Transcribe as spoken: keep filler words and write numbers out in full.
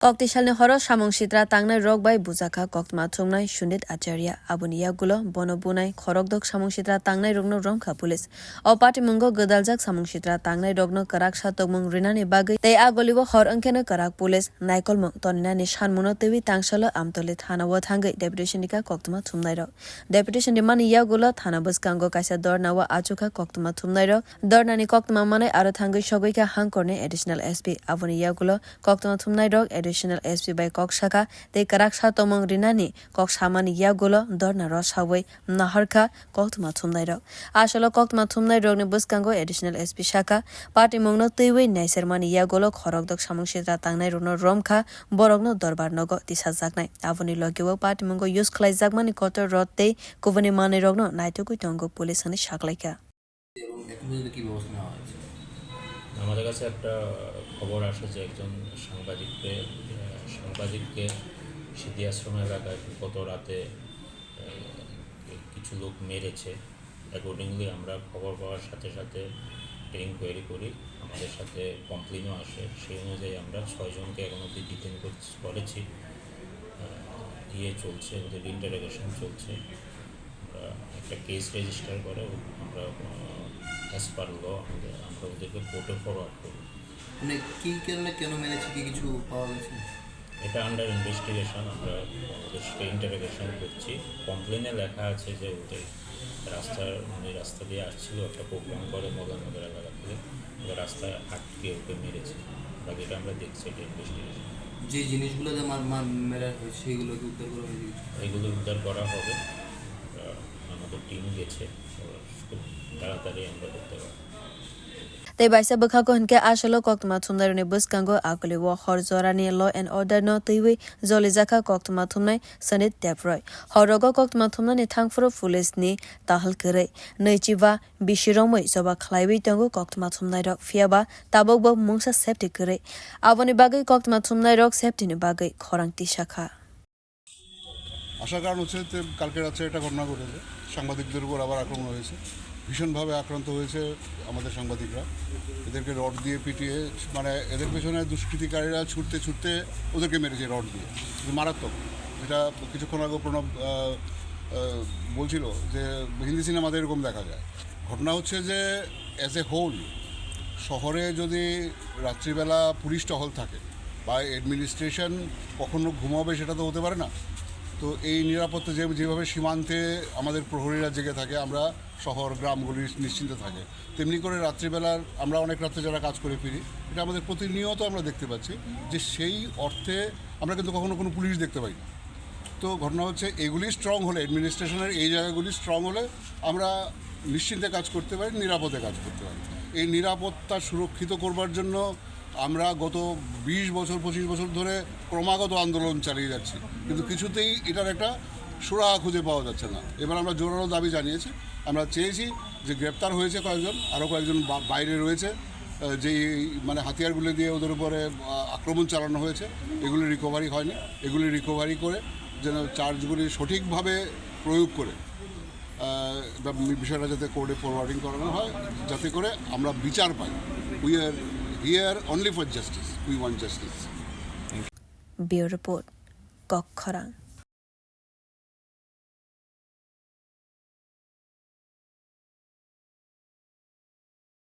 Koktisalni horo samung sitra tangnai rok bai bujakha koktwma thumnai Sundit Acharya. Aboni yagulo bono bunai khorokdok samung sitra tangnai rokno romkha police. O patimungo gwdaljak samung sitra tangnai rokno kwrak satokmung rinani bagwi tei a golio hor wngkheno kwrak police naikolmung toninani sanmungno twiwi tangsalo Amtoli thana-o thangwi deputation rikha koktwma thumnai rok. Deputation rimani yagulo thana bwskango kaisa dorna-o achukha koktwma thumnai rok. Dornani koktwma manwi aro thangwi sogwikha Hangkorni additional S P. Aboni yagulo koktwma thumnai rok additional S P bai kok sakha tei kwrak satokmung rinani kok samani yagulo dorna rw sawi naharkha koktwma thumnai rok. Asolo koktwma thumnai rokni bwskango additional S P sakha, patimungno twiwi naisermani yagulo khorokdok samung sitra tangnai rokno romkha, borokno dorbar nogo tisajaknai. Aboni logio patimungo use khlaijakmani kotor rot tei kubuni manwi rokno naitugwi tongo police hwnwi saklaikha. এবং এখন পর্যন্ত কী ব্যবস্থা নেওয়া হয়েছে? আমাদের কাছে একটা খবর আসে যে একজন সাংবাদিককে, আহ, সাংবাদিককে সিদ্ধি আশ্রম এলাকায় গত রাতে, আহ, কিছু লোক মেরেছে। অ্যাকর্ডিংলি আমরা খবর পাওয়ার সাথে সাথে একটা ইনকোয়ারি করি, আমাদের সাথে কমপ্লেনও আসে, সেই অনুযায়ী আমরা ছয়জনকে এখন অবধি ডিটেইন করছি। করেছি। আহ, ইয়ে চলছে, ওদের ইন্টারোগেশন চলছে। আমরা একটা কেস রেজিস্টার করে ও-, আমরা, আহ, অ্যাজ পার ল আমরা, আমরা ওদেরকে কোর্টে ফরওয়ার্ড করব। মানে, কী কারণে, কেন মেরেছে, কি কিছু পাওয়া গেছে? এটা আন্ডার ইনভেস্টিগেশন, আমরা ওদের সাথে ইন্টারোগেশন করছি। কমপ্লেনে লেখা আছে যে ওদের রাস্তার, মানে, রাস্তা দিয়ে আসছিল, একটা প্রোগ্রাম করে মদননগর এলাকা থেকে, ওদের রাস্তায় আটকে ওকে মেরেছে। বাকিটা আমরা দেখছি, এটা ইনভেস্টিগেশন। যে জিনিসগুলো যে মার-, মার-, মেরা হয়েছে, সেগুলো কি উদ্ধার করা হয়েছে কিছু? এগুলো উদ্ধার করা হবে। আমরা, আমাদের টিম গেছে, ওরা খুব তাড়াতাড়ি আমরা করতে পারবো। Tei baisa bwkhago hinkhe asolo koktwma thumnairokni bwskango akolio hor jorani law and order no twiwi jolijakha koktwma thumnai Sanit Debroi. Horogo koktwma thumnani thangphuru police ni tahal kwrwi nwichiba bisi romwi choba khlaiwi tongo koktwma thumnairok, phiyaba tabukbo mungsa safety kwrwi. Aboni bagwi koktwma thumnairok safety ni bagwi khorang tisakha. আসার কারণ হচ্ছে যে কালকে রাত্রে একটা ঘটনা ঘটেছে, সাংবাদিকদের উপর আবার আক্রমণ হয়েছে, ভীষণভাবে আক্রান্ত হয়েছে আমাদের সাংবাদিকরা। এদেরকে রড দিয়ে পিটিয়ে, মানে, এদের পেছনে দুষ্কৃতিকারীরা ছুটতে ছুটতে ওদেরকে মেরেছে রড দিয়ে, মারাত্মক। যেটা কিছুক্ষণ আগে প্রণব, আহ, আহ, বলছিল যে হিন্দি সিনেমাতে এরকম দেখা যায়। ঘটনা হচ্ছে যে, অ্যাজ এ হোল, শহরে যদি রাত্রিবেলা পুলিশ টহল থাকে বা অ্যাডমিনিস্ট্রেশন কখনো ঘুমাবে, সেটা তো হতে পারে না। তো এই নিরাপত্তা যে, যেভাবে সীমান্তে আমাদের প্রহরীরা জেগে থাকে, আমরা শহর, গ্রামগুলি নিশ্চিন্তে থাকে, তেমনি করে রাত্রিবেলার আমরা অনেক রাত্রে যারা কাজ করে ফিরি, এটা আমাদের প্রতিনিয়ত আমরা দেখতে পাচ্ছি যে সেই অর্থে আমরা কিন্তু কখনো কোনো পুলিশ দেখতে পাই না। তো ঘটনা হচ্ছে, এগুলি স্ট্রং হলে, অ্যাডমিনিস্ট্রেশনের এই জায়গাগুলি স্ট্রং হলে আমরা নিশ্চিন্তে কাজ করতে পারি, নিরাপদে কাজ করতে পারি। এই নিরাপত্তা সুরক্ষিত করবার জন্য আমরা গত বিশ বছর, পঁচিশ বছর ধরে ক্রমাগত আন্দোলন চালিয়ে যাচ্ছি, কিন্তু কিছুতেই এটার একটা সুরাহা খুঁজে পাওয়া যাচ্ছে না। এবার আমরা জোরালো দাবি জানিয়েছি, আমরা চেয়েছি যে গ্রেপ্তার হয়েছে কয়েকজন, আরও কয়েকজন বা-, বাইরে রয়েছে, আহ, যেই, মানে, হাতিয়ারগুলো দিয়ে ওদের উপরে, আহ, আক্রমণ চালানো হয়েছে, এগুলি রিকভারি হয়নি, এগুলি রিকভারি করে যেন চার্জগুলি সঠিকভাবে প্রয়োগ করে, আহ, বা মি-, বিষয়টা যাতে কোর্টে ফরওয়ার্ডিং করানো হয়, যাতে করে আমরা বিচার পাই। We are here only for justice, we want justice. Bureau Report, Kokkhorang.